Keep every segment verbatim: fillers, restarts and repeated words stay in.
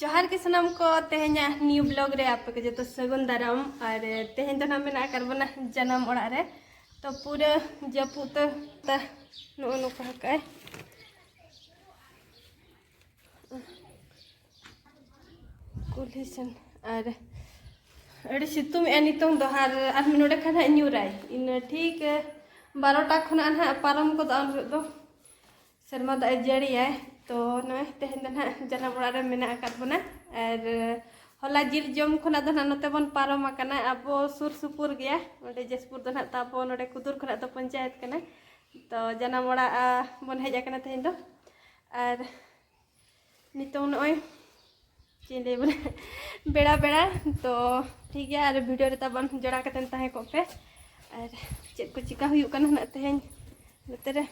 ᱡᱚᱦᱟᱨ ᱜᱮ ᱥᱟᱱᱟᱢ ᱠᱚ, ᱛᱮᱦᱮᱧᱟᱜ new vlog ᱨᱮ ᱟᱯᱮ ᱠᱚ ᱡᱚᱛᱚ ᱥᱟᱹᱜᱩᱱ ᱫᱟᱨᱟᱢ᱾ ᱟᱨ ᱛᱮᱦᱮᱧ ᱫᱚ ᱱᱟᱜ ᱢᱮᱱᱟᱜ ᱟᱠᱟᱫ ᱵᱚᱱᱟ ᱡᱟᱱᱟᱢ ᱚᱲᱟᱜ ᱨᱮ᱾ ᱛᱚ ᱯᱩᱨᱟᱹ ᱡᱟᱹᱯᱩᱫ ᱛᱮ ᱛᱟ-, ᱱᱚᱜᱼᱚ ᱱᱚᱝᱠᱟ ᱟᱠᱟᱫᱼᱟᱭ ᱠᱩᱞᱦᱤ ᱥᱮᱱ᱾ ᱟᱨ ᱟᱹᱰᱤ ᱥᱤᱛᱩᱝ ᱮᱜᱼᱟ ᱱᱤᱛᱚᱝ ᱫᱚ, ᱟᱨ ᱟᱨ ᱱᱚᱰᱮ ᱠᱷᱟᱱ ᱦᱟᱸᱜ ᱧᱩᱨᱟᱭ, ᱤᱱᱟᱹ ᱴᱷᱤᱠ ᱵᱟᱨᱚᱴᱟ ᱠᱷᱚᱱᱟᱜ ᱱᱟᱦᱟᱜ ᱯᱟᱨᱚᱢ ᱜᱚᱫᱚᱜᱼᱟ ᱩᱱ ᱦᱤᱞᱳᱜ ᱫᱚ᱾ ᱥᱮᱨᱢᱟ ᱫᱟᱜ ᱮ ᱡᱟᱹᱲᱤᱭᱟᱭ᱾ ᱛᱚ ᱱᱚᱜᱼᱚᱭ ᱛᱮᱦᱮᱧ ᱫᱚ ᱱᱟᱦᱟᱜ ᱡᱟᱱᱟᱢ ᱚᱲᱟᱜ ᱨᱮ ᱢᱮᱱᱟᱜ ᱟᱠᱟᱫ ᱵᱚᱱᱟ᱾ ᱟᱨ ᱦᱚᱞᱟ ᱡᱤᱞ ᱡᱚᱢ ᱠᱷᱚᱱᱟᱜ ᱫᱚ ᱱᱟᱦᱟᱜ ᱱᱚᱛᱮ ᱵᱚᱱ ᱯᱟᱨᱚᱢ ᱟᱠᱟᱱᱟ᱾ ᱟᱵᱚ ᱥᱩᱨ ᱥᱩᱯᱩᱨ ᱜᱮᱭᱟ, ᱚᱸᱰᱮ ᱡᱟᱡᱽᱯᱩᱨ ᱫᱚ ᱱᱟᱦᱟᱜ ᱛᱟᱵᱚ, ᱱᱚᱰᱮ ᱠᱩᱫᱩᱨ ᱠᱷᱚᱱᱟᱜ ᱫᱚ ᱯᱚᱧᱪᱟᱭᱮᱛ ᱠᱟᱱᱟ᱾ ᱛᱚ ᱡᱟᱱᱟᱢ ᱚᱲᱟᱜ, ᱟ, ᱵᱚᱱ ᱦᱮᱡ ᱟᱠᱟᱱᱟ ᱛᱮᱦᱮᱧ ᱫᱚ᱾ ᱟᱨ ᱱᱤᱛᱚᱝ ᱱᱚᱜᱼᱚᱭ ᱪᱮᱫ ᱤᱧ ᱞᱟᱹᱭ ᱵᱚᱞᱮ ᱵᱮᱲᱟ ᱵᱮᱲᱟ᱾ ᱛᱚ ᱴᱷᱤᱠ ᱜᱮᱭᱟ, ᱟᱨ video ᱨᱮ ᱛᱟᱵᱚᱱ ᱡᱚᱲᱟᱣ ᱠᱟᱛᱮᱱ ᱛᱟᱦᱮᱸ ᱠᱚᱜ ᱯᱮ᱾ ᱟᱨ ᱪᱮᱫ ᱠᱚ ᱪᱤᱠᱟ ᱦᱩᱭᱩᱜ ᱠᱟᱱᱟ ᱱᱟᱜ ᱛᱮᱦᱮᱧ ᱱᱚᱛᱮ ᱨᱮ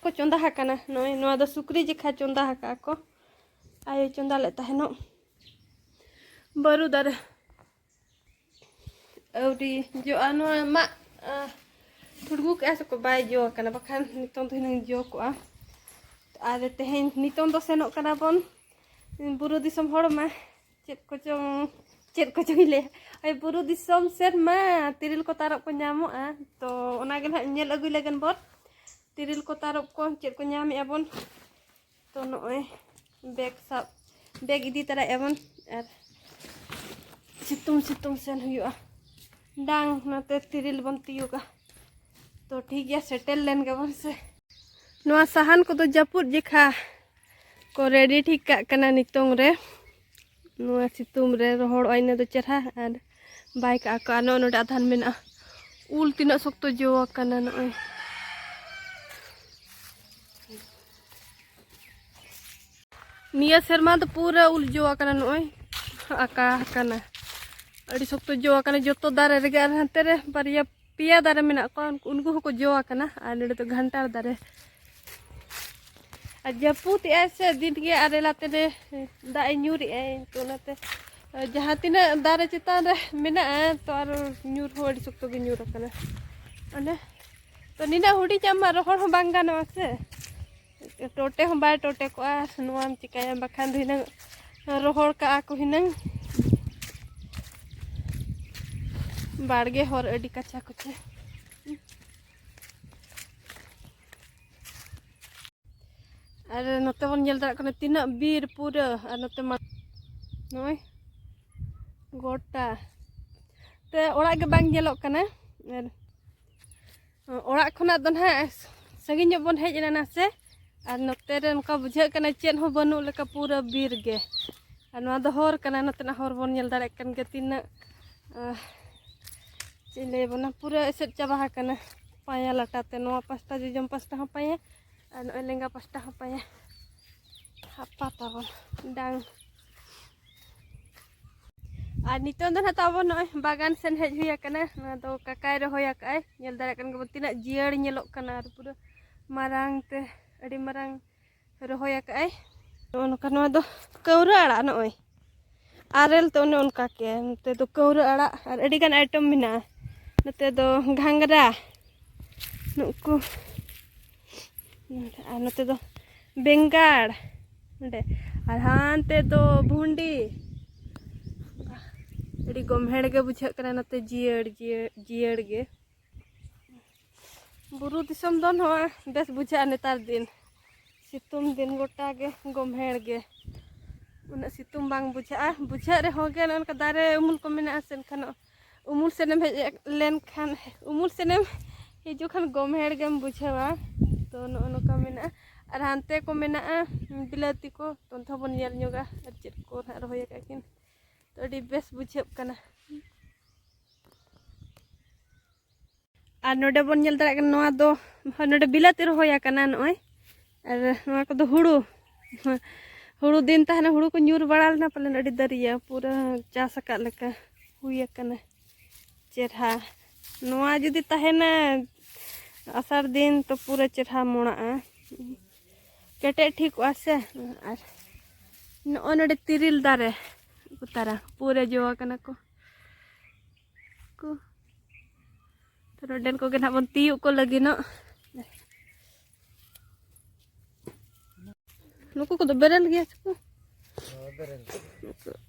ᱠᱚ ᱪᱚᱸᱫᱟ ᱟᱠᱟᱱᱟ᱾ ᱱᱚᱜᱼᱚᱭ ᱱᱚᱣᱟ ᱫᱚ ᱥᱩᱠᱨᱤ ᱡᱤᱞ ᱠᱷᱟᱱ ᱪᱚᱸᱫᱟ ᱟᱠᱟᱫᱼᱟ ᱠᱚ, ᱟᱭᱳ ᱪᱚᱸᱫᱟ ᱞᱮᱫ ᱛᱟᱦᱮᱱᱚᱜ᱾ ᱵᱟᱹᱨᱩ ᱫᱟᱨᱮ ᱟᱹᱣᱨᱤ ᱡᱚᱜᱼᱟ᱾ ᱱᱚᱣᱟ ᱢᱟᱜ, ᱟ, ᱴᱷᱩᱲᱜᱩ ᱠᱮᱜᱼᱟ ᱥᱮᱠᱚ, ᱵᱟᱭ ᱡᱚ ᱟᱠᱟᱱᱟ, ᱵᱟᱠᱷᱟᱱ ᱱᱤᱛᱚᱝ ᱫᱚ ᱦᱩᱱᱟᱹᱝ ᱡᱚ ᱠᱚᱜᱼᱟ᱾ ᱟᱨ ᱛᱮᱦᱮᱧ, ᱱᱤᱛᱚᱝ ᱫᱚ ᱥᱮᱱᱚᱜ ᱠᱟᱱᱟ ᱵᱚᱱ ᱵᱩᱨᱩ ᱫᱤᱥᱚᱢ ᱦᱚᱲ ᱢᱟ, ᱪᱮᱫ ᱠᱚᱪᱚᱝ, ᱪᱮᱫ ᱠᱚᱪᱚᱝ ᱤᱧ ᱞᱟᱹᱭᱟ, ᱳᱭ ᱵᱩᱨᱩ ᱫᱤᱥᱚᱢ ᱥᱮᱫ ᱢᱟ ᱛᱤᱨᱤᱞ ᱠᱚ ᱛᱟᱨᱚᱵ ᱠᱚ ᱧᱟᱢᱚᱜᱼᱟ᱾ ᱛᱚ ᱚᱱᱟᱜᱮ ᱱᱟᱦᱟᱜ ᱧᱮᱞ ᱟᱹᱜᱩᱭ ᱞᱟᱹᱜᱤᱫ ᱵᱚᱱ, ᱛᱤᱨᱤᱞ ᱠᱚ ᱛᱟᱨᱚᱵ ᱠᱚ ᱪᱮᱫ ᱠᱚ ᱧᱟᱢᱮᱜᱼᱟ ᱵᱚᱱ᱾ ᱛᱚ ᱱᱚᱜᱼᱚᱭ ᱵᱮᱜᱽ ᱥᱟᱵ, ᱵᱮᱜᱽ ᱤᱫᱤ ᱛᱟᱨᱟᱭᱮᱜᱼᱟ ᱵᱚᱱ, ᱟᱨ ᱥᱤᱛᱩᱝ ᱥᱤᱛᱩᱝ ᱥᱮᱱ ᱦᱩᱭᱩᱜᱼᱟ᱾ ᱰᱟᱝ ᱱᱚᱛᱮ ᱛᱤᱨᱤᱞ ᱵᱚᱱ ᱛᱤᱭᱳᱜᱟ᱾ ᱛᱚ ᱴᱷᱤᱠ ᱜᱮᱭᱟ, ᱥᱮᱴᱮᱨ ᱞᱮᱱ ᱜᱮᱵᱚᱱ ᱥᱮ᱾ ᱱᱚᱣᱟ ᱥᱟᱦᱟᱱ ᱠᱚᱫᱚ ᱡᱟᱹᱯᱩᱫ ᱡᱮᱠᱷᱟ ᱠᱚ ready ᱴᱷᱤᱠ ᱠᱟᱜ ᱠᱟᱱᱟ ᱱᱤᱛᱚᱝ ᱨᱮ᱾ ᱱᱚᱣᱟ ᱥᱤᱛᱩᱝ ᱨᱮ ᱨᱚᱦᱚᱲᱚᱜᱼᱟ ᱤᱱᱟᱹ ᱫᱚ ᱪᱮᱨᱦᱟ, ᱟᱨ ᱵᱟᱭ ᱠᱟᱜ ᱠᱚ᱾ ᱟᱨ ᱱᱚᱜᱼᱚ ᱱᱚᱰᱮ ᱟᱫᱷᱟᱱ ᱢᱮᱱᱟᱜᱼᱟ᱾ ᱩᱞ ᱛᱤᱱᱟᱹᱜ ᱥᱚᱠᱛᱚ ᱡᱚ ᱟᱠᱟᱱᱟ ᱱᱚᱜᱼᱚᱭ᱾ ᱱᱤᱭᱟᱹ ᱥᱮᱨᱢᱟ ᱫᱚ ᱯᱩᱨᱟᱹ ᱩᱞ ᱡᱚ ᱟᱠᱟᱱᱟ, ᱱᱚᱜᱼᱚᱭ ᱟᱠᱟ ᱟᱠᱟᱱᱟ, ᱟᱹᱰᱤ ᱥᱚᱠᱛᱚ ᱡᱚ ᱟᱠᱟᱱᱟ ᱡᱚᱛᱚ ᱫᱟᱨᱮ ᱨᱮᱜᱮ᱾ ᱟᱨ ᱦᱟᱱᱛᱮ ᱨᱮ ᱵᱟᱨᱭᱟ ᱯᱮᱭᱟ ᱫᱟᱨᱮ ᱢᱮᱱᱟᱜ ᱠᱚᱣᱟ, ᱩᱱᱠᱩ, ᱩᱱᱠᱩ ᱦᱚᱸᱠᱚ ᱡᱚ ᱟᱠᱟᱱᱟ᱾ ᱟᱨ ᱱᱚᱰᱮ ᱫᱚ ᱜᱷᱟᱱᱴᱟᱲ ᱫᱟᱨᱮ᱾ ᱟᱨ ᱡᱟᱹᱯᱩᱫ ᱮᱜᱼᱟᱭ ᱥᱮ ᱫᱤᱱ ᱜᱮ, ᱟᱨᱮᱞ ᱟᱛᱮ ᱨᱮ ᱫᱟᱜ ᱮ ᱧᱩᱨᱮᱜᱼᱟᱭ, ᱛᱚ ᱚᱱᱟᱛᱮ ᱡᱟᱦᱟᱸ ᱛᱤᱱᱟᱹᱜ ᱫᱟᱨᱮ ᱪᱮᱛᱟᱱ ᱨᱮ ᱢᱮᱱᱟᱜᱼᱟ, ᱛᱚ ᱟᱨ ᱧᱩᱨ ᱦᱚᱸ ᱟᱹᱰᱤ ᱥᱚᱠᱛᱚ ᱜᱮ ᱧᱩᱨ ᱟᱠᱟᱱᱟ᱾ ᱚᱱᱮ ᱛᱚ ᱱᱤᱱᱟᱹᱜ ᱦᱩᱰᱤᱧ ᱟᱢ ᱢᱟ ᱨᱚᱦᱚᱲ ᱦᱚᱸ ᱵᱟᱝ ᱜᱟᱱᱚᱜᱼᱟ ᱥᱮ, ᱴᱚᱴᱮ ᱦᱚᱸ ᱵᱟᱭ ᱴᱚᱴᱮ ᱠᱚᱜᱼᱟ᱾ ᱱᱚᱣᱟᱢ ᱪᱤᱠᱟᱹᱭᱟ? ᱵᱟᱠᱷᱟᱱ ᱫᱚ ᱦᱩᱱᱟᱹᱝ ᱨᱚᱦᱚᱲ ᱠᱟᱜᱼᱟ ᱠᱚ ᱦᱤᱱᱟᱹᱝ᱾ ᱵᱟᱲᱜᱮ ᱦᱚᱨ ᱟᱹᱰᱤ ᱠᱟᱪᱟ ᱠᱚᱪᱟ᱾ ᱟᱨ ᱱᱚᱛᱮ ᱵᱚᱱ ᱧᱮᱞ ᱫᱟᱲᱮᱭᱟᱜ ᱠᱟᱱᱟ ᱛᱤᱱᱟᱹᱜ ᱵᱤᱨ ᱯᱩᱨᱟᱹ᱾ ᱟᱨ ᱱᱚᱛᱮ ᱢᱟ ᱱᱚᱜᱼᱚᱭ ᱜᱚᱴᱟ ᱛᱮ ᱚᱲᱟᱜ ᱜᱮ ᱵᱟᱝ ᱧᱮᱞᱚᱜ ᱠᱟᱱᱟ᱾ ᱟᱨ ᱚᱲᱟᱜ ᱠᱷᱚᱱᱟᱜ ᱫᱚ ᱱᱟᱦᱟᱜ ᱥᱟᱺᱜᱤᱧ ᱧᱚᱜ ᱵᱚᱱ ᱦᱮᱡ ᱮᱱᱟ ᱱᱟᱥᱮ᱾ ᱟᱨ ᱱᱚᱛᱮ ᱨᱮ ᱚᱱᱠᱟ ᱵᱩᱡᱷᱟᱹᱜ ᱠᱟᱱᱟ ᱪᱮᱫ ᱦᱚᱸ ᱵᱟᱹᱱᱩᱜ ᱞᱮᱠᱟ, ᱯᱩᱨᱟᱹ ᱵᱤᱨ ᱜᱮ᱾ ᱟᱨ ᱱᱚᱣᱟ ᱫᱚ ᱦᱚᱨ ᱠᱟᱱᱟ, ᱱᱚᱛᱮᱱᱟᱜ ᱦᱚᱨ ᱵᱚᱱ ᱧᱮᱞ ᱫᱟᱲᱮᱭᱟᱜ ᱠᱟᱱ ᱜᱮᱭᱟ ᱛᱤᱱᱟᱹᱜ, ᱟᱦ, ᱪᱮᱫ ᱤᱧ ᱞᱟᱹᱭ ᱟᱵᱚᱱᱟ, ᱯᱩᱨᱟᱹ ᱮᱥᱮᱫ ᱪᱟᱵᱟ ᱟᱠᱟᱱᱟ ᱯᱟᱸᱭᱟ ᱞᱟᱴᱟ ᱛᱮ᱾ ᱱᱚᱣᱟ ᱯᱟᱥᱴᱟ ᱡᱚᱡᱚᱢ ᱯᱟᱥᱴᱟ ᱦᱚᱸ ᱯᱟᱸᱭᱟ, ᱟᱨ ᱱᱚᱜᱼᱚᱭ ᱞᱮᱸᱜᱟ ᱯᱟᱥᱴᱟ ᱦᱚᱸ ᱯᱟᱸᱭᱟ᱾ ᱦᱟᱯᱟ ᱛᱟᱵᱚᱱ ᱰᱟᱝ᱾ ᱟᱨ ᱱᱤᱛᱚᱝ ᱫᱚ ᱱᱟᱦᱟᱜ ᱛᱟᱵᱚᱱ ᱱᱚᱜᱼᱚᱭ ᱵᱟᱜᱟᱱ ᱥᱮᱱ ᱦᱮᱡ ᱦᱩᱭ ᱟᱠᱟᱱᱟ᱾ ᱱᱚᱣᱟ ᱫᱚ ᱠᱟᱠᱟᱭ ᱨᱚᱦᱚᱭ ᱟᱠᱟᱫᱼᱟᱭ᱾ ᱧᱮᱞ ᱫᱟᱲᱮᱭᱟᱜ ᱠᱟᱱ ᱜᱮᱵᱚᱱ ᱛᱤᱱᱟᱹᱜ ᱡᱤᱭᱟᱹᱲ ᱧᱮᱞᱚᱜ ᱠᱟᱱᱟ, ᱟᱨ ᱯᱩᱨᱟᱹ ᱢᱟᱨᱟᱝ ᱛᱮ ᱟᱹᱰᱤ ᱢᱟᱨᱟᱝ ᱨᱚᱦᱚᱭ ᱟᱠᱟᱫᱼᱟᱭ᱾ ᱱᱚᱜᱼᱚ ᱱᱚᱝᱠᱟ, ᱱᱚᱣᱟ ᱫᱚ ᱠᱟᱹᱣᱨᱟᱹ ᱟᱲᱟᱜ᱾ ᱱᱚᱜᱼᱚᱭ ᱟᱨᱮᱞ ᱛᱮ ᱚᱱᱮ ᱚᱱᱠᱟ ᱜᱮ᱾ ᱱᱚᱛᱮ ᱫᱚ ᱠᱟᱹᱣᱨᱟᱹ ᱟᱲᱟᱜ ᱟᱨ ᱟᱹᱰᱤ ᱜᱟᱱ item ᱢᱮᱱᱟᱜᱼᱟ᱾ ᱱᱚᱛᱮ ᱫᱚ ᱜᱷᱟᱸᱜᱽᱨᱟ, ᱱᱩᱠᱩ ᱟᱨ ᱱᱚᱛᱮ ᱫᱚ ᱵᱮᱸᱜᱟᱲ ᱱᱚᱰᱮ, ᱟᱨ ᱦᱟᱱᱛᱮ ᱫᱚ ᱵᱷᱩᱸᱰᱤ᱾ ᱟᱹᱰᱤ ᱜᱚᱢᱦᱮᱲ ᱜᱮ ᱵᱩᱡᱷᱟᱹᱜ ᱠᱟᱱᱟ ᱱᱚᱛᱮ, ᱡᱤᱭᱟᱹᱲ ᱡᱤᱭᱟᱹᱲ ᱡᱤᱭᱟᱹᱲ ᱜᱮ᱾ ᱵᱩᱨᱩ ᱫᱤᱥᱚᱢ ᱫᱚ ᱱᱚᱣᱟ ᱵᱮᱥ ᱵᱩᱡᱷᱟᱹᱜᱼᱟ ᱱᱮᱛᱟᱨ ᱫᱤᱱ᱾ ᱥᱤᱛᱩᱝ ᱫᱤᱱ ᱜᱚᱴᱟ ᱜᱮ ᱜᱚᱢᱦᱮᱲ ᱜᱮ, ᱩᱱᱟᱹᱜ ᱥᱤᱛᱩᱝ ᱵᱟᱝ ᱵᱩᱡᱷᱟᱹᱜᱼᱟ᱾ ᱵᱩᱡᱷᱟᱹᱜ ᱨᱮᱦᱚᱸ ᱜᱮ ᱱᱚᱜᱼᱚ ᱱᱚᱝᱠᱟ ᱫᱟᱨᱮ ᱩᱢᱩᱞ ᱠᱚ ᱢᱮᱱᱟᱜᱼᱟ ᱥᱮ, ᱮᱱᱠᱷᱟᱱ ᱩᱢᱩᱞ ᱥᱮᱱᱮᱢ ᱦᱮᱡ ᱞᱮᱱᱠᱷᱟᱱ, ᱩᱢᱩᱞ ᱥᱮᱱᱮᱢ ᱦᱤᱡᱩᱜ ᱠᱷᱟᱱ ᱜᱚᱢᱦᱮᱲ ᱜᱮᱢ ᱵᱩᱡᱷᱟᱹᱣᱟ᱾ ᱛᱚ ᱱᱚᱜᱼᱚ ᱱᱚᱝᱠᱟ ᱢᱮᱱᱟᱜᱼᱟ᱾ ᱟᱨ ᱦᱟᱱᱛᱮ ᱠᱚ ᱢᱮᱱᱟᱜᱼᱟ ᱵᱤᱞᱟᱹᱛᱤ ᱠᱚ, ᱛᱚ ᱚᱱᱛᱮ ᱦᱚᱸ ᱵᱚᱱ ᱧᱮᱞ ᱧᱚᱜᱟ ᱟᱨ ᱪᱮᱫ ᱠᱚ ᱱᱟᱦᱟᱜ ᱨᱚᱦᱚᱭ ᱟᱠᱟᱫ ᱠᱤᱱ᱾ ᱛᱚ ᱟᱹᱰᱤ ᱵᱮᱥ ᱵᱩᱡᱷᱟᱹᱜ ᱠᱟᱱᱟ᱾ ᱟᱨ ᱱᱚᱰᱮ ᱵᱚᱱ ᱧᱮᱞ ᱫᱟᱲᱮᱭᱟᱜ ᱠᱟᱱᱟ, ᱱᱚᱣᱟ ᱫᱚ, ᱦᱳᱭ, ᱱᱚᱰᱮ ᱵᱤᱞᱟᱹᱛᱤ ᱨᱚᱦᱚᱭ ᱟᱠᱟᱱᱟ ᱱᱚᱜᱼᱚᱭ᱾ ᱟᱨ ᱱᱚᱣᱟ ᱠᱚᱫᱚ ᱦᱩᱲᱩ, ᱦᱩᱲᱩ ᱫᱤᱱ ᱛᱟᱦᱮᱱᱟ, ᱦᱩᱲᱩ ᱠᱚ ᱧᱩᱨ ᱵᱟᱲᱟ ᱞᱮᱱᱟ ᱯᱟᱞᱮᱱ, ᱟᱹᱰᱤ ᱫᱟᱨᱮᱭᱟ, ᱯᱩᱨᱟᱹ ᱪᱟᱥ ᱟᱠᱟᱫ ᱞᱮᱠᱟ ᱦᱩᱭ ᱟᱠᱟᱱᱟ᱾ ᱪᱮᱨᱦᱟ ᱱᱚᱣᱟ ᱡᱩᱫᱤ ᱛᱟᱦᱮᱱᱟ ᱟᱥᱟᱲ ᱫᱤᱱ, ᱛᱚ ᱯᱩᱨᱟᱹ ᱪᱮᱨᱦᱟ ᱢᱚᱲᱟᱜᱼᱟ, ᱠᱮᱴᱮᱡ ᱴᱷᱤᱠᱚᱜᱼᱟ ᱥᱮ᱾ ᱟᱨ ᱱᱚᱜᱼᱚᱭ ᱱᱚᱰᱮ ᱛᱤᱨᱤᱞ ᱫᱟᱨᱮ ᱠᱚ ᱛᱟᱨᱟ ᱯᱩᱨᱟᱹ ᱡᱚ ᱟᱠᱟᱱᱟ ᱠᱚ᱾ ᱠᱚ᱾ ᱛᱚ ᱱᱚᱰᱮᱱ ᱠᱚᱜᱮ ᱱᱟᱦᱟᱜ ᱵᱚᱱ ᱛᱤᱭᱳᱜ ᱠᱚ ᱞᱟᱹᱜᱤᱫᱚᱜ᱾ ᱱᱩᱠᱩ ᱠᱚᱫᱚ ᱵᱮᱨᱮᱞ ᱜᱮᱭᱟ ᱥᱮ ᱠᱚ?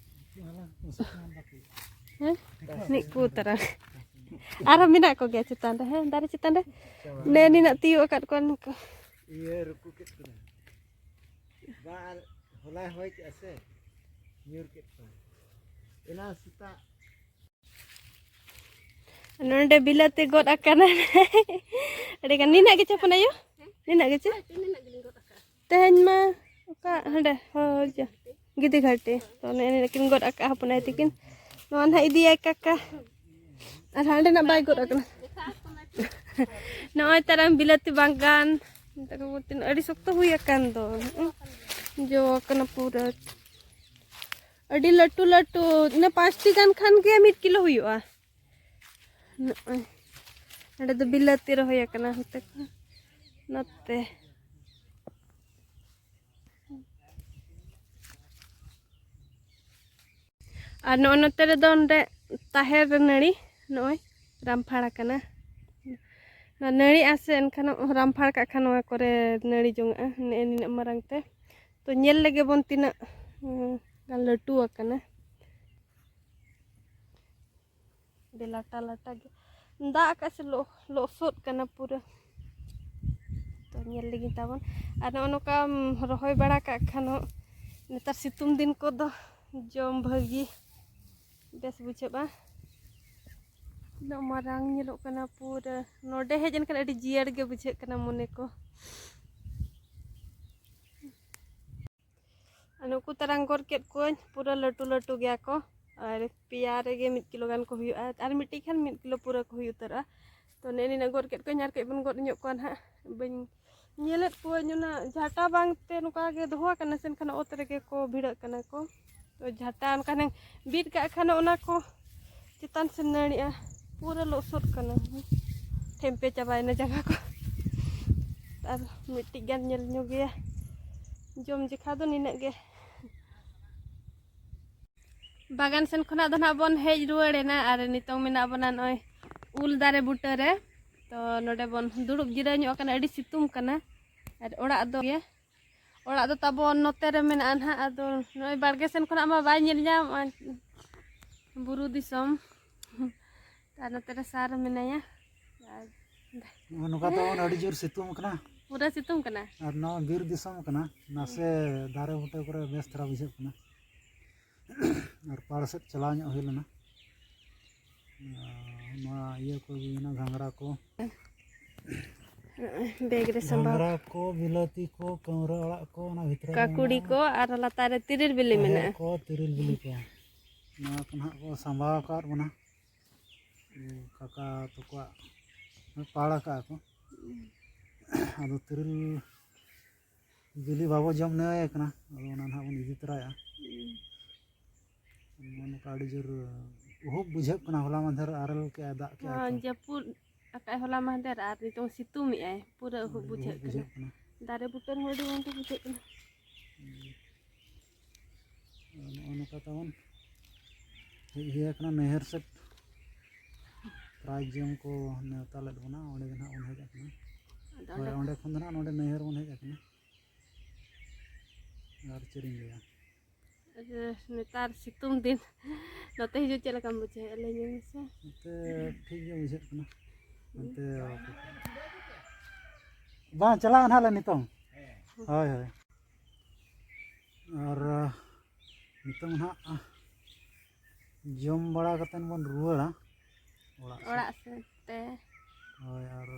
ᱦᱮᱸ? ᱱᱤᱠᱩ ᱛᱟᱨᱟ᱾ ᱟᱨᱦᱚᱸ ᱢᱮᱱᱟᱜ ᱠᱚᱜᱮᱭᱟ ᱪᱮᱛᱟᱱ ᱨᱮ, ᱦᱮᱸ, ᱫᱟᱨᱮ ᱪᱮᱛᱟᱱ ᱨᱮ᱾ ᱱᱮ ᱱᱤᱱᱟᱹᱜ ᱛᱤᱭᱳᱜ ᱟᱠᱟᱫ ᱠᱚᱣᱟ ᱱᱩᱠᱩ᱾ ᱤᱭᱟᱹ ᱨᱩᱠᱩ ᱠᱮᱫ ᱠᱚᱣᱟ᱾ ᱵᱟᱨ ᱦᱚᱞᱟᱭ ᱦᱚᱭ ᱠᱮᱫᱼᱟ ᱥᱮ, ᱧᱩᱨ ᱠᱮᱫ ᱠᱚᱣᱟ᱾ ᱮᱱᱟᱝ ᱥᱮᱛᱟᱜ ᱱᱚᱰᱮ ᱵᱤᱞᱟᱹᱛᱤ ᱜᱚᱫ ᱟᱠᱟᱱᱟ᱾ ᱟᱹᱰᱤ ᱜᱟᱱ ᱱᱤᱱᱟᱹᱜ ᱜᱮ ᱪᱮ ᱦᱚᱯᱚᱱ ᱟᱭᱳ? ᱱᱤᱱᱟᱹᱜ ᱜᱮ ᱪᱮ? ᱛᱮᱦᱮᱧ ᱢᱟ ᱚᱠᱟ ᱦᱟᱸᱰᱮ ᱦᱳᱭ ᱡᱟ, ᱜᱤᱫᱤ ᱜᱷᱟᱴᱤ᱾ ᱛᱚ ᱱᱮᱜᱼᱮ ᱱᱤᱱᱟᱹᱜ ᱠᱤᱱ ᱜᱚᱫ ᱟᱠᱟᱫᱼᱟ ᱦᱚᱯᱚᱱ ᱟᱭᱳ ᱛᱤᱠᱤᱱ᱾ ᱱᱚᱣᱟ ᱱᱟᱦᱟᱜ ᱤᱫᱤᱭᱟᱭ ᱠᱟᱠᱟ᱾ ᱟᱨ ᱦᱟᱸᱰᱮᱱᱟᱜ ᱵᱟᱭ ᱜᱚᱫ ᱟᱠᱟᱱᱟ᱾ ᱱᱚᱜᱼᱚᱭ ᱛᱟᱨᱟᱢ ᱵᱤᱞᱟᱹᱛᱤ ᱵᱟᱜᱟᱱ᱾ ᱱᱮᱛᱟᱨ ᱠᱚ ᱛᱤᱱᱟᱹᱜ ᱟᱹᱰᱤ ᱥᱚᱠᱛᱚ ᱦᱩᱭ ᱟᱠᱟᱱ ᱫᱚ᱾ ᱡᱚ ᱟᱠᱟᱱᱟ ᱯᱩᱨᱟᱹ᱾ ᱟᱹᱰᱤ ᱞᱟᱹᱴᱩ ᱞᱟᱹᱴᱩ, ᱤᱱᱟᱹ ᱯᱟᱸᱪᱴᱤ ᱜᱟᱱ ᱠᱷᱟᱱ ᱜᱮ ᱢᱤᱫ ᱠᱤᱞᱳ ᱦᱩᱭᱩᱜᱼᱟ᱾ ᱱᱚᱜᱼᱚᱭ ᱱᱚᱸᱰᱮ ᱫᱚ ᱵᱤᱞᱟᱹᱛᱤ ᱨᱚᱦᱚᱭ ᱟᱠᱟᱱᱟ, ᱱᱚᱛᱮ ᱠᱷᱚᱱ ᱱᱚᱛᱮ᱾ ᱟᱨ ᱱᱚᱜᱼᱚᱭ ᱱᱚᱛᱮ ᱨᱮᱫᱚ ᱱᱚᱸᱰᱮ ᱛᱟᱦᱮᱨ ᱱᱟᱹᱲᱤ ᱱᱚᱜᱼᱚᱭ ᱨᱟᱢᱯᱷᱟᱲ ᱟᱠᱟᱱᱟ᱾ ᱱᱚᱣᱟ ᱱᱟᱹᱲᱤᱜᱼᱟ ᱥᱮ ᱮᱱᱠᱷᱟᱱ ᱨᱟᱢᱯᱷᱟᱲ ᱠᱟᱜ ᱠᱷᱟᱱ ᱱᱚᱣᱟ ᱠᱚᱨᱮ ᱱᱟᱹᱲᱤ ᱡᱚᱝᱟᱜᱼᱟ, ᱱᱮᱜᱼᱮ ᱱᱤᱱᱟᱹᱜ ᱢᱟᱨᱟᱝ ᱛᱮ᱾ ᱛᱚ ᱧᱮᱞ ᱞᱮᱜᱮ ᱵᱚᱱ ᱛᱤᱱᱟᱹᱜ, ᱩᱸ, ᱜᱟᱱ ᱞᱟᱹᱴᱩ ᱟᱠᱟᱱᱟ᱾ ᱟᱹᱰᱤ ᱞᱟᱴᱟ ᱞᱟᱴᱟ ᱜᱮ ᱫᱟᱜ ᱟᱠᱟᱫ ᱥᱮ ᱞᱚ-, ᱞᱚᱥᱚᱫ ᱠᱟᱱᱟ ᱯᱩᱨᱟᱹ᱾ ᱛᱚ ᱧᱮᱞ ᱞᱟᱹᱜᱤᱫ ᱛᱟᱵᱚᱱ᱾ ᱟᱨ ᱱᱚᱜᱼᱚ ᱱᱚᱝᱠᱟᱢ ᱨᱚᱦᱚᱭ ᱵᱟᱲᱟ ᱠᱟᱜ ᱠᱷᱟᱱ ᱦᱚᱸ, ᱱᱮᱛᱟᱨ ᱥᱤᱛᱩᱝ ᱫᱤᱱ ᱠᱚᱫᱚ ᱡᱚᱢ ᱵᱷᱟᱹᱜᱤ ᱵᱮᱥ ᱵᱩᱡᱷᱟᱹᱜᱼᱟ᱾ ᱩᱱᱟᱹᱜ ᱢᱟᱨᱟᱝ ᱧᱮᱞᱚᱜ ᱠᱟᱱᱟ ᱯᱩᱨᱟᱹ᱾ ᱱᱚᱰᱮ ᱦᱮᱡ ᱮᱱᱠᱷᱟᱱ ᱟᱹᱰᱤ ᱡᱤᱭᱟᱹᱲ ᱜᱮ ᱵᱩᱡᱷᱟᱹᱜ ᱠᱟᱱᱟ ᱢᱚᱱᱮ ᱠᱚ᱾ ᱟᱨ ᱱᱩᱠᱩ ᱛᱟᱨᱟᱝ ᱜᱚᱨ ᱠᱮᱫ ᱠᱚᱣᱟᱹᱧ, ᱯᱩᱨᱟᱹ ᱞᱟᱹᱴᱩ ᱞᱟᱹᱴᱩ ᱜᱮᱭᱟ ᱠᱚ᱾ ᱟᱨ ᱯᱮᱭᱟ ᱨᱮᱜᱮ ᱢᱤᱫ ᱠᱤᱞᱳ ᱜᱟᱱ ᱠᱚ ᱦᱩᱭᱩᱜᱼᱟ, ᱟᱨ ᱢᱤᱫᱴᱤᱡ ᱠᱷᱟᱱ ᱢᱤᱫ ᱠᱤᱞᱳ ᱯᱩᱨᱟᱹ ᱠᱚ ᱦᱩᱭ ᱩᱛᱟᱹᱨᱚᱜᱼᱟ᱾ ᱛᱚ ᱱᱮᱜᱼᱮ ᱱᱤᱱᱟᱹᱜ ᱜᱚᱨ ᱠᱮᱫ ᱠᱚᱣᱟᱹᱧ, ᱟᱨ ᱠᱟᱹᱡ ᱵᱚᱱ ᱜᱚᱫ ᱧᱚᱜ ᱠᱚᱣᱟ ᱱᱟᱦᱟᱜ᱾ ᱵᱟᱹᱧ ᱧᱮᱞᱮᱫ ᱠᱚᱣᱟᱹᱧ, ᱚᱱᱟ ᱡᱷᱟᱴᱟ ᱵᱟᱝᱛᱮ ᱱᱚᱝᱠᱟ ᱜᱮ ᱫᱚᱦᱚ ᱟᱠᱟᱱᱟ ᱥᱮ, ᱮᱱᱠᱷᱟᱱ ᱚᱛ ᱨᱮᱜᱮ ᱠᱚ ᱵᱷᱤᱲᱟᱹᱜ ᱠᱟᱱᱟ ᱠᱚ᱾ ᱛᱚ ᱡᱷᱟᱴᱟ ᱚᱱᱠᱟ ᱦᱩᱱᱟᱹᱝ ᱵᱤᱫ ᱠᱟᱜ ᱠᱷᱟᱱ ᱚᱱᱟ ᱠᱚ ᱪᱮᱛᱟᱱ ᱥᱮᱫ ᱱᱟᱹᱲᱤᱜᱼᱟ, ᱯᱩᱨᱟᱹ ᱞᱚᱥᱚᱫ ᱠᱟᱱᱟ, ᱴᱷᱮᱢᱯᱮ ᱪᱟᱵᱟᱭᱮᱱᱟ ᱡᱟᱸᱜᱟ ᱠᱚ᱾ ᱟᱨ ᱢᱤᱫᱴᱤᱡ ᱜᱟᱱ ᱧᱮᱞ ᱧᱚᱜᱮᱭᱟ, ᱡᱚᱢ ᱡᱮᱠᱷᱟ ᱫᱚ ᱱᱤᱱᱟᱹᱜ ᱜᱮ᱾ ᱵᱟᱜᱟᱱ ᱥᱮᱱ ᱠᱷᱚᱱᱟᱜ ᱫᱚ ᱱᱟᱦᱟᱜ ᱵᱚᱱ ᱦᱮᱡ ᱨᱩᱣᱟᱹᱲ ᱮᱱᱟ ᱟᱨ ᱱᱤᱛᱚᱝ ᱢᱮᱱᱟᱜ ᱵᱚᱱᱟ ᱱᱚᱜᱼᱚᱭ ᱩᱞ ᱫᱟᱨᱮ ᱵᱩᱴᱟᱹ ᱨᱮ᱾ ᱛᱚ ᱱᱚᱰᱮ ᱵᱚᱱ ᱫᱩᱲᱩᱵ ᱡᱤᱨᱟᱹᱣ ᱧᱚᱜ ᱟᱠᱟᱱᱟ, ᱟᱹᱰᱤ ᱥᱤᱛᱩᱝ ᱠᱟᱱᱟ᱾ ᱟᱨ ᱚᱲᱟᱜ ᱫᱚ ᱜᱮ, ᱚᱲᱟᱜ ᱫᱚ ᱛᱟᱵᱚᱱ ᱱᱚᱛᱮ ᱨᱮ ᱢᱮᱱᱟᱜᱼᱟ ᱱᱟᱦᱟᱜ, ᱟᱫᱚ ᱱᱚᱜᱼᱚᱭ ᱵᱟᱲᱜᱮ ᱥᱮᱱ ᱠᱷᱚᱱᱟᱜ ᱢᱟ ᱵᱟᱭ ᱧᱮᱞ ᱧᱟᱢᱚᱜᱼᱟ ᱵᱩᱨᱩ ᱫᱤᱥᱚᱢ᱾ ᱟᱨ ᱱᱚᱛᱮ ᱨᱮ ᱥᱟᱨ ᱢᱮᱱᱟᱭᱟ᱾ ᱟᱨ ᱱᱚᱜᱼᱚ ᱱᱚᱝᱠᱟ ᱫᱚ ᱟᱹᱰᱤ ᱡᱳᱨ ᱥᱤᱛᱩᱝ ᱠᱟᱱᱟ᱾ ᱯᱩᱨᱟᱹ ᱥᱤᱛᱩᱝ ᱠᱟᱱᱟ᱾ ᱟᱨ ᱱᱚᱣᱟ ᱵᱤᱨ ᱫᱤᱥᱚᱢ ᱠᱟᱱᱟ, ᱱᱟᱥᱮ ᱫᱟᱨᱮ ᱵᱩᱴᱟᱹ ᱠᱚᱨᱮ ᱵᱮᱥ ᱫᱷᱟᱨᱟ ᱵᱩᱡᱷᱟᱹᱜ ᱠᱟᱱᱟ᱾ ᱟᱨ ᱯᱟᱲ ᱥᱮᱫ ᱪᱟᱞᱟᱣ ᱧᱚᱜ ᱦᱩᱭ ᱞᱮᱱᱟ᱾ ᱟᱨ ᱱᱚᱣᱟ ᱤᱭᱟᱹ ᱠᱚ ᱦᱩᱭᱱᱟ, ᱜᱷᱟᱸᱜᱽᱨᱟ ᱠᱚ᱾ ᱵᱮᱜᱽ ᱨᱮ ᱥᱟᱢᱵᱟᱣ᱾ ᱜᱷᱟᱸᱜᱽᱨᱟ ᱠᱚ, ᱵᱤᱞᱟᱹᱛᱤ ᱠᱚ, ᱠᱟᱹᱣᱨᱟᱹ ᱟᱲᱟᱜ ᱠᱚ, ᱚᱱᱟ ᱵᱷᱤᱛᱨᱤ ᱨᱮ ᱠᱟᱠᱩᱲᱤ ᱢᱮᱱᱟᱜᱼᱟ᱾ ᱠᱚ ᱟᱨ ᱞᱟᱛᱟᱨ ᱨᱮ ᱛᱤᱨᱤᱞ ᱵᱤᱞᱤ ᱛᱟᱦᱮᱨ ᱢᱮᱱᱟᱜᱼᱟ᱾ ᱠᱚ, ᱛᱤᱨᱤᱞ ᱵᱤᱞᱤ ᱠᱚ᱾ ᱱᱚᱣᱟ ᱠᱚ ᱱᱟᱦᱟᱜ ᱠᱚ ᱥᱟᱢᱵᱟᱣ ᱟᱠᱟᱫ ᱵᱚᱱᱟ᱾ ᱠᱟᱠᱟ ᱛᱟᱠᱚᱣᱟᱜ ᱯᱟᱲ ᱟᱠᱟᱫᱼᱟ ᱠᱚ᱾ ᱟᱫᱚ ᱛᱤᱨᱤᱞ ᱵᱤᱞᱤ ᱵᱟᱵᱚ ᱡᱚᱢ ᱱᱟᱹᱭ ᱠᱟᱱᱟ, ᱟᱫᱚ ᱚᱱᱟ ᱱᱟᱦᱟᱜ ᱵᱚᱱ ᱤᱫᱤ ᱛᱚᱨᱟᱭᱟ᱾ ᱱᱚᱜᱼᱚ ᱱᱚᱝᱠᱟ ᱟᱹᱰᱤ ᱡᱳᱨ ᱩᱦᱩᱵ ᱵᱩᱡᱷᱟᱹᱜ ᱠᱟᱱᱟ᱾ ᱦᱚᱞᱟ ᱢᱟᱫᱷᱮᱨ ᱟᱨᱮᱞ ᱠᱮᱜᱼᱟᱭ, ᱫᱟᱜ ᱠᱮᱜᱼᱟᱭ ᱦᱚᱸ, ᱛᱚ᱾ ᱡᱟᱹᱯᱩᱫ ᱟᱠᱟᱫ ᱦᱚᱞᱟ ᱢᱟᱦᱫᱮᱨ ᱟᱨ ᱱᱤᱛᱚᱝ ᱥᱤᱛᱩᱝ ᱮᱜᱼᱟᱭ, ᱯᱩᱨᱟᱹ ᱩᱦᱩᱵ ᱟᱹᱰᱤ ᱵᱩᱡᱷᱟᱹᱜ ᱩᱦᱩᱵ ᱠᱟᱱᱟ᱾ ᱵᱩᱡᱷᱟᱹᱜ ᱠᱟᱱᱟ᱾ ᱫᱟᱨᱮ ᱵᱩᱴᱟᱹ ᱨᱮᱦᱚᱸ ᱟᱹᱰᱤ ᱢᱚᱡᱽ ᱜᱮ ᱵᱩᱡᱷᱟᱹᱜ ᱠᱟᱱᱟ᱾ ᱟᱫᱚ ᱱᱚᱜᱼᱚ ᱱᱚᱝᱠᱟ ᱛᱟᱵᱚᱱ ᱦᱮᱡ ᱦᱩᱭ ᱟᱠᱟᱱᱟ ᱱᱟᱹᱭᱦᱟᱹᱨ ᱥᱮᱫ᱾ ᱯᱨᱟᱭᱤᱡᱽ ᱡᱚᱢ ᱠᱚ ᱱᱮᱣᱛᱟ ᱞᱮᱫ ᱵᱚᱱᱟ, ᱚᱸᱰᱮ ᱜᱮ ᱱᱟᱦᱟᱜ ᱵᱚᱱ ᱦᱮᱡ ᱟᱠᱟᱱᱟ᱾ ᱟᱫᱚ ᱦᱳᱭ, ᱚᱸᱰᱮ ᱚᱸᱰᱮ ᱠᱷᱚᱱ ᱫᱚ ᱱᱟᱦᱟᱜ ᱱᱚᱸᱰᱮ ᱱᱟᱹᱭᱦᱟᱹᱨ ᱵᱚᱱ ᱦᱮᱡ ᱟᱠᱟᱱᱟ᱾ ᱟᱨ ᱪᱮᱫ ᱤᱧ ᱞᱟᱹᱭᱟ? ᱟᱨ ᱱᱮᱛᱟᱨ ᱥᱤᱛᱩᱝ ᱫᱤᱱ ᱱᱚᱛᱮ ᱦᱤᱡᱩᱜ ᱪᱮᱫ ᱞᱮᱠᱟᱢ ᱵᱩᱡᱷᱟᱹᱣᱮᱫᱼᱟ? ᱞᱟᱹᱭ ᱧᱚᱜ ᱢᱮᱥᱮ᱾ ᱱᱚᱛᱮ ᱴᱷᱤᱠ ᱜᱮ ᱵᱩᱡᱷᱟᱹᱜ ᱠᱟᱱᱟ᱾ ᱱᱚᱛᱮ ᱵᱟᱝ, ᱪᱟᱞᱟᱜᱼᱟ ᱱᱟᱦᱟᱜ ᱞᱮ ᱱᱤᱛᱚᱝ᱾ ᱦᱳᱭ, ᱦᱳᱭ᱾ ᱟᱨ ᱱᱤᱛᱚᱝ ᱱᱟᱦᱟᱜ ᱡᱚᱢ ᱵᱟᱲᱟ ᱠᱟᱛᱮᱫ ᱵᱚᱱ ᱨᱩᱣᱟᱹᱲᱟ ᱚᱲᱟᱜ ᱥᱮᱫ᱾ ᱚᱲᱟᱜ ᱥᱮᱫ ᱛᱮ᱾ ᱦᱳᱭ, ᱟᱨ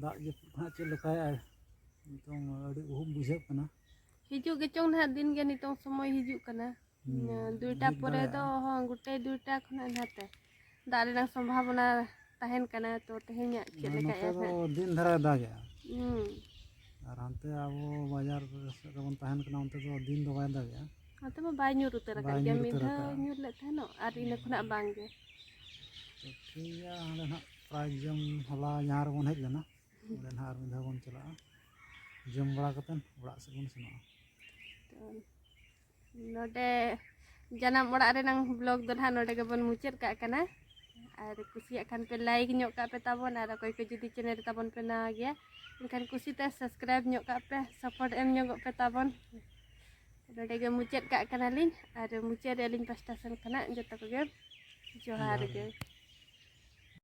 ᱫᱟᱜ ᱡᱟᱹᱯᱩᱫ ᱦᱟᱸᱜ ᱪᱮᱫ ᱞᱮᱠᱟᱭᱟᱭ, ᱱᱤᱛᱚᱝ ᱟᱹᱰᱤ ᱩᱦᱩᱵ ᱵᱩᱡᱷᱟᱹᱜ ᱠᱟᱱᱟ᱾ ᱦᱤᱡᱩᱜ ᱜᱮᱪᱚᱝ ᱱᱟᱦᱟᱜ, ᱫᱤᱱ ᱜᱮ ᱱᱤᱛᱚᱝ ᱥᱚᱢᱚᱭ ᱦᱤᱡᱩᱜ ᱠᱟᱱᱟ᱾ ᱦᱩᱸ, ᱫᱩᱭᱴᱟ ᱦᱤᱡᱩᱜ ᱯᱚᱨᱮ ᱫᱚ, ᱫᱟᱲᱮᱭᱟᱜᱼᱟ᱾ ᱦᱚᱸ, ᱜᱚᱴᱮ ᱫᱩᱭᱴᱟ ᱠᱷᱚᱱᱟᱜ ᱱᱟᱛᱮ ᱫᱟᱜ ᱨᱮᱱᱟᱜ ᱥᱚᱢᱵᱷᱟᱵᱚᱱᱟ ᱛᱟᱦᱮᱱ ᱠᱟᱱᱟ, ᱛᱚ ᱛᱮᱦᱮᱧᱟᱜ ᱪᱮᱫ ᱟᱨ ᱞᱮᱠᱟᱭ ᱱᱚᱛᱮ ᱫᱚ ᱱᱟᱦᱟᱜ? ᱫᱤᱱ ᱫᱷᱟᱨᱟᱭ ᱫᱟᱜᱮᱜᱼᱟ᱾ ᱦᱩᱸ᱾ ᱟᱨ ᱦᱟᱱᱛᱮ ᱟᱵᱚ ᱵᱟᱡᱟᱨ ᱥᱮᱫ ᱨᱮᱵᱚᱱ ᱛᱟᱦᱮᱱ ᱠᱟᱱᱟ, ᱚᱱᱛᱮ ᱫᱚ ᱫᱤᱱ ᱫᱚ ᱵᱟᱭ ᱫᱟᱜᱮᱜᱼᱟ᱾ ᱱᱚᱛᱮ ᱢᱟ ᱵᱟᱭ ᱧᱩᱨ ᱩᱛᱟᱹᱨ ᱟᱠᱟᱫ ᱵᱟᱭ ᱜᱮᱭᱟ, ᱧᱩᱨ ᱢᱤᱫ ᱩᱛᱟᱹᱨ ᱫᱷᱟᱣ ᱟᱠᱟᱫᱼᱟ᱾ ᱧᱩᱨ ᱞᱮᱫ ᱛᱟᱦᱮᱱᱚᱜ ᱟᱨ ᱤᱱᱟᱹ ᱠᱷᱚᱱᱟᱜ ᱵᱟᱝ ᱜᱮ᱾ ᱛᱚ ᱴᱷᱤᱠ ᱜᱮᱭᱟ, ᱦᱟᱸᱰᱮ ᱱᱟᱦᱟᱜ ᱯᱨᱟᱭᱤᱡᱽ ᱡᱚᱢ ᱦᱚᱞᱟ ᱡᱟᱦᱟᱸ ᱨᱮᱵᱚᱱ ᱦᱮᱡ ᱞᱮᱱᱟ, ᱚᱸᱰᱮ ᱱᱟᱦᱟᱜ ᱟᱨ ᱢᱤᱫ ᱫᱷᱟᱣ ᱵᱚᱱ ᱪᱟᱞᱟᱜᱼᱟ᱾ ᱡᱚᱢ ᱵᱟᱲᱟ ᱠᱟᱛᱮᱫ ᱚᱲᱟᱜ ᱥᱮᱫ ᱵᱚᱱ ᱥᱮᱱᱚᱜᱼᱟ᱾ ᱛᱚ ᱱᱚᱰᱮ ᱡᱟᱱᱟᱢ ᱚᱲᱟᱜ ᱨᱮᱱᱟᱝ vlog ᱫᱚ ᱱᱟᱦᱟᱜ ᱱᱚᱰᱮ ᱜᱮᱵᱚᱱ ᱢᱩᱪᱟᱹᱫ ᱠᱟᱜ ᱠᱟᱱᱟ᱾ ᱟᱨ ᱠᱩᱥᱤᱭᱟᱜ ᱠᱷᱟᱱ ᱯᱮ ᱞᱟᱭᱤᱠ ᱧᱚᱜ ᱠᱟᱜ ᱯᱮ ᱛᱟᱵᱚᱱ, ᱟᱨ ᱚᱠᱚᱭ ᱠᱚ ᱡᱩᱫᱤ ᱪᱮᱱᱮᱞ ᱨᱮ ᱛᱟᱵᱚᱱ ᱯᱮ ᱱᱟᱣᱟ ᱜᱮᱭᱟ, ᱮᱱᱠᱷᱟᱱ ᱠᱩᱥᱤᱛᱮ ᱥᱟᱵᱥᱠᱨᱟᱭᱤᱵ ᱧᱚᱜ ᱠᱟᱜ ᱯᱮ, ᱥᱟᱯᱳᱨᱴ ᱮᱢ ᱧᱚᱜᱚᱜ ᱯᱮ ᱛᱟᱵᱚᱱ᱾ ᱱᱚᱰᱮ ᱜᱮ ᱢᱩᱪᱟᱹᱫ ᱠᱟᱜ ᱠᱟᱱᱟᱞᱤᱧ, ᱟᱨ ᱢᱩᱪᱟᱹᱫ ᱨᱮ ᱟᱹᱞᱤᱧ ᱯᱟᱥᱴᱟ ᱥᱮᱱ ᱠᱷᱚᱱᱟᱜ ᱡᱚᱛᱚ ᱠᱚᱜᱮ ᱡᱚᱦᱟᱨ ᱜᱮ᱾